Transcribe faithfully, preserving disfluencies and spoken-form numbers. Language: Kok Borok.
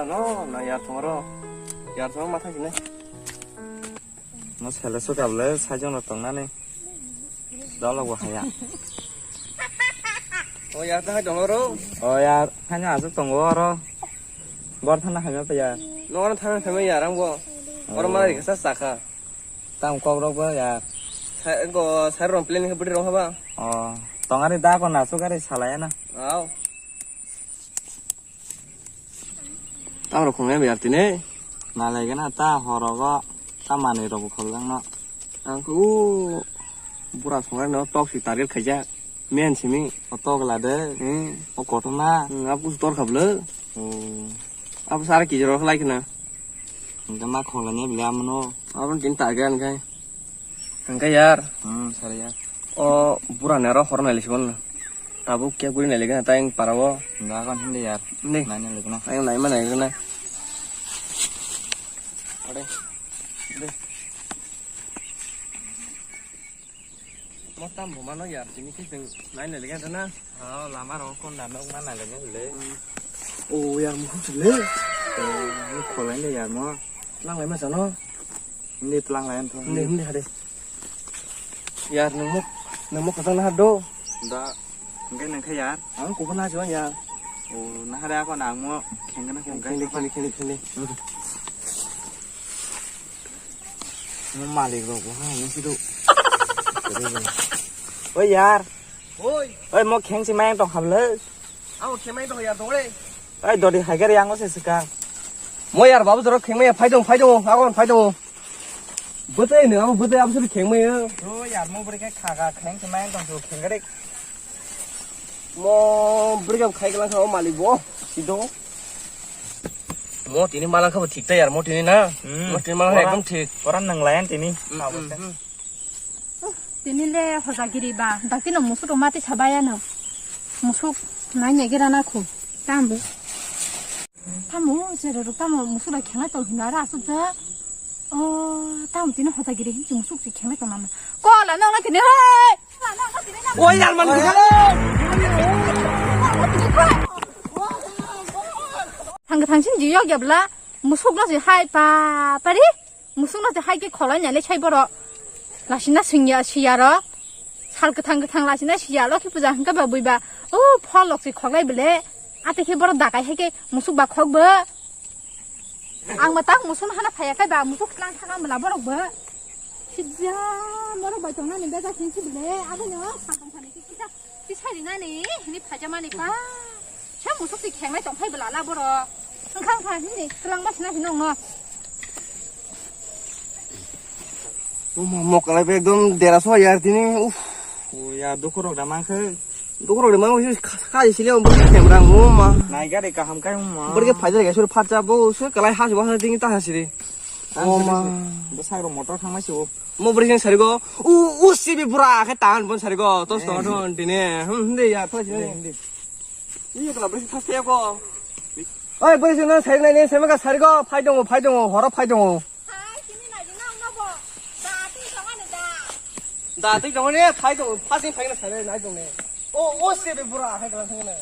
No, no, yar thongro. Yar thongro matha sini. No sele so kable sajong no tongnani. Dolok bo haya. O yar thang thongro. O yar, hanya asuk tongo oro. Bor thana hanya pe yar. No, no thang thang yar ang bo. Oro Oh. Mari kasa saka. Tam kok rok bo yar. Sa-, go sar rong plan ke budi rong haba. Oh, tongari da ko na sukari salaya na. Au. Tam rok khongnai yar tine. Na lai gana ta horogo ta manwi rok bo khol jang no. Ang ko bura songnai no tok si target khaijak. Men simi. O togla de. Hmm. O kotorma. Hmm, abo kusu tor khablo. Oh. Abo sara kijero khlai khna. Hingke ma khongla ni bile amano. Abo tin ta gan kai. Hingke yar. Hmm, sara yar. O bura ne ro hor nai lisibon na. Tabuk ke guri nai ligana ta ing parabo. Hingke agon hindi yar. Hindi. Nai nai ligana. Ayang nai ma nai ligana. Ade. Hindi. Mo tam bo mano yar, tini khe chwng nai nai le gana. Oh, lama rok kon da nok ma nai le le. O yar, mo khum le. Mo kholai le yar mo. Lang lai ma sano. Hindi tlang lai anto. Hindi, hindi hade. Yar, nang mo, nang mo kata na do. Da, ngai nang khe yar. Ang ko na jo yar. O, na hare ako nang mo khengna kheng. Kheng, kheng, kheng, kheng. Mo malik rok bo ha, mo sido. Oi yar. Oi. Oi, mo kheng si mayang tong khable. Amo kheng mayang tong yar tong le. Oi, dodi hai gari ang se sikang. Mo yar babu jorok kheng mayang phai dong, phai dong, agon phai dong. Bwtwi no, amo bwtwi amo suri kheng mayang. Oi yar, mo bwrwi khe kha kha kheng si mayang tong su kheng gari. Mo bwrwi khe khai gala kha o malik bo. Sido. Mo tini malang kha bo thik ta yar, mo tini na. Hmm. Mo tini malang kha ekdom thik. Ora nang layan tini. Hmm, hmm, hmm. Tini le hojagiri ba, dakti no musuk rok mati sabaya no. Musuk nai nai gira na khu. Tambo. Tamo, chere rok tamo musuk rok khenai tong hina ra asuk ja. O, tamo tini hojagiri hinchi musuk si khenai tong nana. Kola no na tini hai. O yar man. Thang thang sin ji yok yabla. Musuk no si hai pa, pari. Musuk no hai khe kholai nai le sai borok. Lasina singya siya rok. Sal kwthang kwthang lasina siya Lokhi puja hwnkhe ba buiba. O phol lok si khoklai bele. Ate khe borok dakai hai khe musuk ba khok bo. Ang ma tak musuk hana phaya kai ba musuk tlang thang mala borok bo. Sijja borok bai tongnani bejak hinsi bele. Abo no sal tong thani khe kisa. Ti sari nani, hini phaja mani pa. Sa musuk ti khengnai tong phai bwla la boro. Wngkha wngkha hini twlang ba sina hino ngo. Mokla be ekdom dera so yar tini. Uff. O ya, dukhurok da mankhe. Dukhurok da mankhe, kha sile bo kemra ngo ma. Nai gari kaham kai ma. Bor ke phaja ga sur phaja bo sur kalai has bo tini ta hasiri. O ma. Bo sai ro motor thang mai sibo. Mo bwrwi sing sarigo, u, u sibi bura khe tan bon sarigo, tos to thon tini, hmm, hindi ya, thos hindi. Iya kala bwrwi sing thas ya ko. Oi, bwrwi sing nang sari nai ni, sema ka sarigo, phai dongo, phai dongo, horo phai dongo. Hai, sini nai di nang nobo. Da twi tongo ni da. Da twi tongo ni, phai dongo, phasing phai na sari nai dongo ni. O, o sibi bura khe kala thang ni.